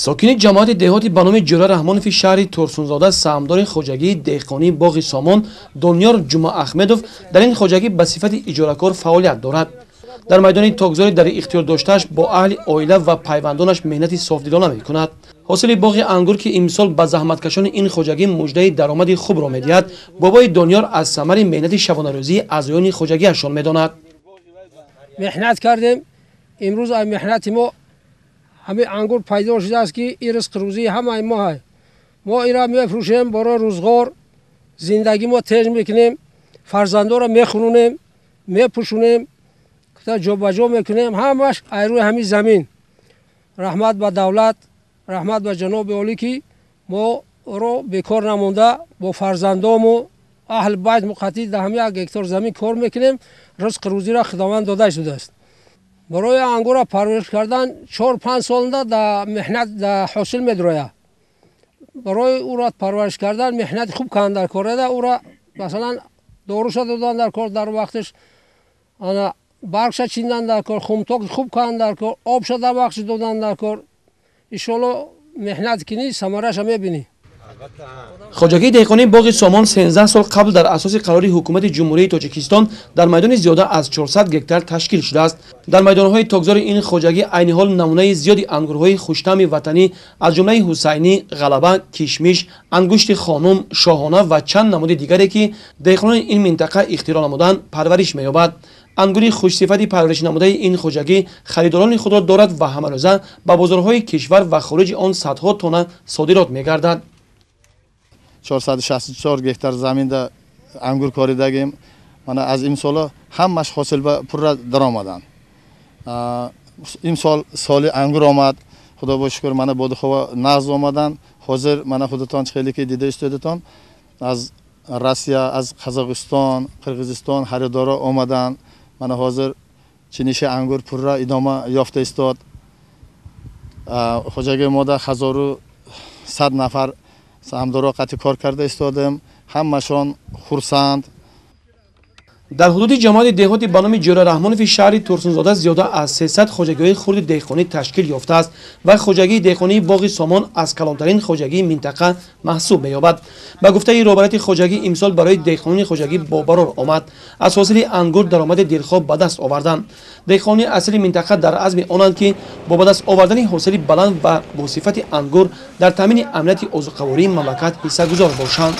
Сокини ҷамоати деҳоти ба номи Ҷӯра Раҳмонови шаҳри Турсунзода, саҳмдори хоҷагии деҳқонии боғи Сомон Дониёр Ҷумаахмедов дар ин хоҷагӣ ба сифати иҷоракор фаъолият дорад. Дар майдони токзори дар ихтиёр доштааш бо аҳли оила ва пайвандонаш меҳнати софдилона мекунад. Ҳосили боғи ангур, ки имсол ба заҳматкашони ин хоҷагӣ муждаи даромади хубро медиҳад, бобои Дониёр аз самари меҳнати шабонарӯзии аъзоёни хоҷагиашон медонад. Меҳнат кардем, имрӯз аз меҳнати мо ҳамин ангур пайдо шудааст, ки ин ризқи рӯзии ҳамаи мо ҳай. Мо инро мефурӯшем барои рӯзғор, зиндагӣ мо тез мекунем, фарзандоро мехӯронем, мепӯшонем, ҷобаҷо мекунем, ҳамаш аз рӯи ҳамин замин. Раҳмат ба давлат, раҳмат ба ҷаноби олӣ, ки моро бекор намонда, бо фарзандому аҳли байт муқаттӣ дар ҳамин як гектар замин кор мекунем. Ризқи рӯзиро Худованд дода шудааст. Барои ангурро парвариш кардан 4-5 солда дар меҳнат дар ҳосил медрояд. Барои ӯро парвариш кардан меҳнати хуб кардан дар кор, ӯро масалан доруша додан дар кор, дар вақташ ана баргша чиндан дар кор, хумток хуб кардан дар кор, обша дар вақташ додан дар кор. Иншоалло, меҳнат кунӣ, самараша мебинӣ. Хоҷагии деҳқонии боғи Сомон 13 сол қабл дар асоси қарори ҳукумати Ҷумҳурии Тоҷикистон дар майдони зиёда аз 400 гектар ташкил шудааст. Дар майдонҳои токзори ин хоҷагӣ айни ҳол намунаи зиёди ангурҳои хуштаъми ватанӣ, аз ҷумлаи ҳусайнӣ, ғалаба, кишмиш, ангушти хонум, шоҳона ва чанд намуди дигаре, ки деҳқонони ин минтақа ихтироъ намуданд, парвариш меёбад. Ангури хушсифати парваришнамудаи ин хоҷагӣ харидорони худро дорад ва ҳамарӯза ба бозорҳои кишвар ва хориҷи он садҳо тонна содирот мегардад. 464 гектар заминда ангур коридагим. Мана аз имсола ҳамаш ҳосил ба пурра даромадан. Имсол соли ангур омад, худо бо шукр, мана боду ҳаво нағз омадан. Ҳозир мана худатон хеле ки дида истодатон, аз Россия, аз Қазоқистон, Қирғизистон харидоро омадан. Мана ҳозир чиниши ангур пурра идома ёфта истод. Хоҷагии мода 1100 нафар саҳмдоро қатъи кор карда истодем, ҳамашон хурсанд. Дар ҳудуди ҷамоати деҳоти ба номи Ҷӯра Раҳмонови шаҳри Турсунзода зиёда аз 300 хоҷагиҳои хурди деҳқонӣ ташкил ёфтааст ва хоҷагии деҳқонии боғи Сомон аз калонтарин хоҷагии минтақа маҳсуб меёбад. Ба гуфтаи роҳбарияти хоҷагӣ, имсол барои деҳқонони хоҷагӣ бобарор омад, аз ҳосили ангур даромади дилхоҳ ба даст оварданд. Деҳқонони аслии минтақа дар азми онанд, ки бо ба даст овардани ҳосили баланд ва бо сифати ангур дар таъмини амнияти озуқавории мамлакат ҳиссагузор бошанд.